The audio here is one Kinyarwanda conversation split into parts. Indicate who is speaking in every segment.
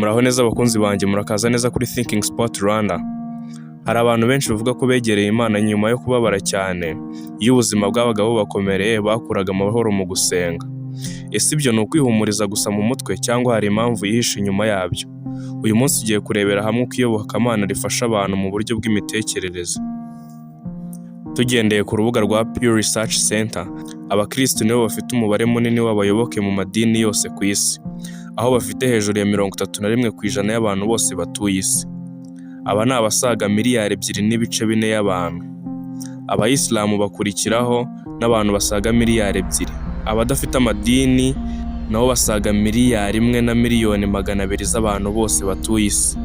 Speaker 1: Muraho neza abakunzi banjye, murakaza neza kuri Thinking Spot Rwanda. Hari abantu benshi bavuga ko begereye Imana nyuma yo kubabara cyane, iyo ubuzima bwabaga bubakomereye bakuraga amahoro mu gusenga. Ese ibyo ni ukwihumuriza gusa mu mutwe cyangwa hari impamvu yihishe inyuma yabyo? Uyu munsi tugiye kurebera hamwe uko iyobokamana rifasha abantu mu buryo bw'imitekerereze. Tugendeye ku rubuga rwa Pew Research Center, abakirisitu nibo bafite umubare munini w'abayoboke mu madini yose ku isi, aho bafite hejuru ya 31% y'abantu bose batuye isi. Aba ni abasaga miliyari 2.4 y'abantu. Abayisilamu bakurikiraho n'abantu basaga miliyari 2. Abadafite amadini nabo basaga miliyari 1 na miliyoni 200 z'abantu bose batuye isi.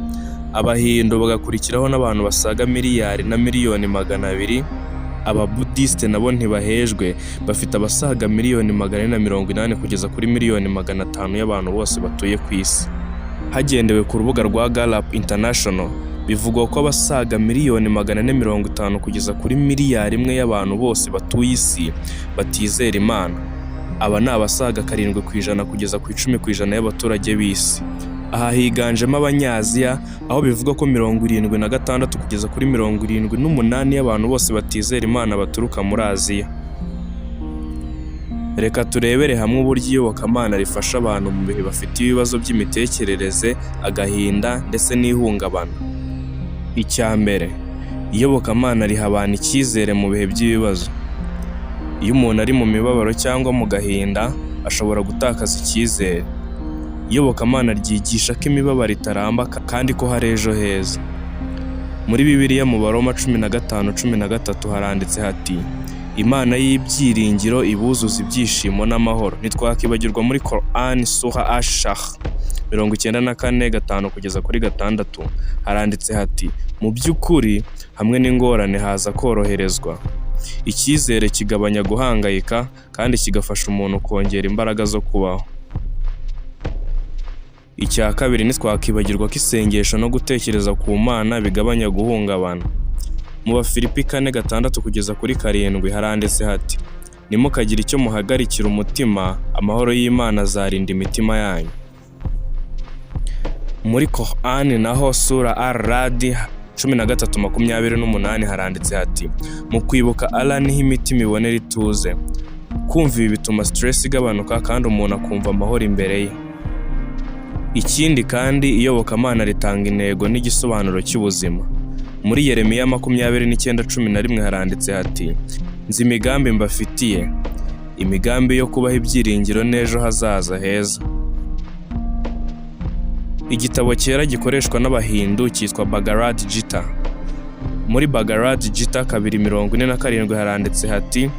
Speaker 1: Abahindu bagakurikiraho n'abantu basaga miliyari na miliyoni 200. Ababudisite nabo ntibahejwe, bafite abasaga miliyoni 480 kugeza kuri miliyoni 500 y'abantu bose batuye ku isi. Hagendewe ku rubuga rwa Gallup International, bivugwa ko abasaga miliyoni 450 kugeza kuri miliyari 1 y'abantu bose batuye isi batizera Imana. Aba ni abasaga 7% kugeza ku 10% y'abaturage b'isi. Aha higanjemo Abanyaziya, aho bivugwa ko 76 kugeza kuri 78 y'abantu bose batizera Imana baturuka muri Aziya. Reka turebere hamwe uburyo iyobokamana rifasha abantu mu bihe bafite ibibazo by'imitekerereze, agahinda ndetse n'ihungabana. Icya mbere, iyobokamana riha abantu icyizere mu bihe by'ibibazo. Iyo umuntu ari mu mibabaro cyangwa mu gahinda, ashobora gutakaza icyizere. Iyobokamana ryigisha ko imibabaro itaramba kandi ko hari ejo heza. Muri Bibiliya mu Baroma 15:13 haranditse hati: "Imana y'ibyiringiro ibuzuza ibyishimo n'amahoro." Ntitwakibagirwa muri Quran Sura Ash-Sharh 94:5 kugeza kuri 6 haranditse hati: "Mu by'ukuri hamwe n'ingorane haza koroherezwa." Icyizere kigabanya guhangayika kandi kigafasha umuntu kongera imbaraga zo kubaho. Icya kabiri, ntitwakibagirwa ko isengesho no gutekereza ku Mana bigabanya guhungabana. Mu Bafilipi 4:6 kugeza kuri 7 haranditse hati: "Ntimukagire icyo muhagarikira umutima, amahoro y'Imana azarinda imitima yanyu." Muri Quran naho Sura Ar-Rad 13:28 haranditse hati: "Mu kwibuka Allah niho imitima ibonera ituze." Kumva ibi bituma stress igabanuka kandi umuntu akumva amahoro imbere ye. Ikindi kandi, iyobokamana ritanga intego n'igisobanuro cy'ubuzima. Muri Yeremiya 29:11 haranditse hati: "Nzi imigambi mbafitiye, imigambi yo kubaha ibyiringiro n'ejo hazaza heza." Igitabo cyera gikoreshwa n'Abahindu cyitwa Bhagavad Gita. Muri Bhagavad Gita 2:47 haranditse hati: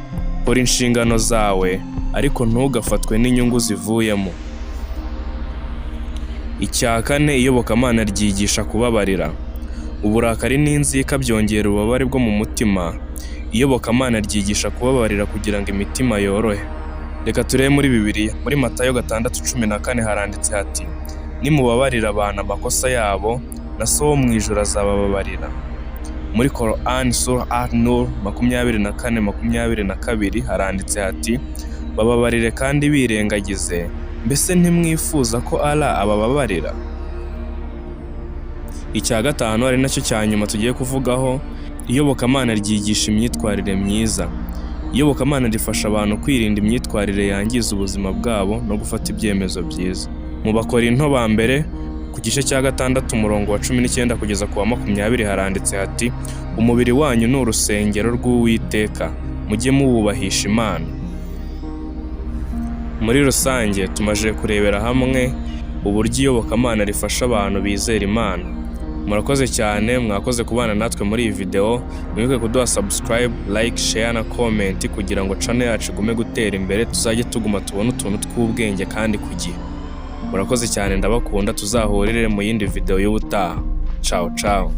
Speaker 1: "Kora inshingano zawe ariko ntugafatwe n'inyungu zivuyemo." Icya kane, iyobokamana ryigisha kubabarira. Uburakari n'inzika byongera ububabare bwo mu mutima. Iyobokamana ryigisha kubabarira kugira ngo imitima yorohe. Reka turebe muri Bibiliya, muri Matayo 6:14 haranditse hati: "Nimubabarira abantu amakosa yabo, na So wo mu ijuru azabababarira." Muri Quran Surah An-Nur 24:22 haranditse hati: "Bababarire kandi birengagize, mbese ntimwifuza ko Allah abababarira?" Icya gatanu, ari nacyo cya nyuma tugiye kuvugaho, iyobokamana ryigisha imyitwarire myiza. Iyobokamana rifasha abantu kwirinda imyitwarire yangiza ubuzima bwabo no gufata ibyemezo byiza. Mu Bakorinto ba mbere ku gice cya 6 umurongo wa 19 kugeza ku wa 20 haranditse hati: "Umubiri wanyu ni urusengero rw'Uwiteka, mujye muwubahisha Imana." Muri rusange tumaze kurebera hamwe uburyo iyobokamana rifasha abantu bizera Imana. Murakoze cyane, mwakoze kubana natwe muri iyi video. Mwibuke kuduha subscribe, like, share na comment kugira ngo channel yacu igume gutera imbere, tuzajye tuguma tubone utuntu tw'ubwenge kandi ku gihe. Murakoze cyane, ndabakunda, tuzahurire mu yindi video y'ubutaha. Ciao ciao.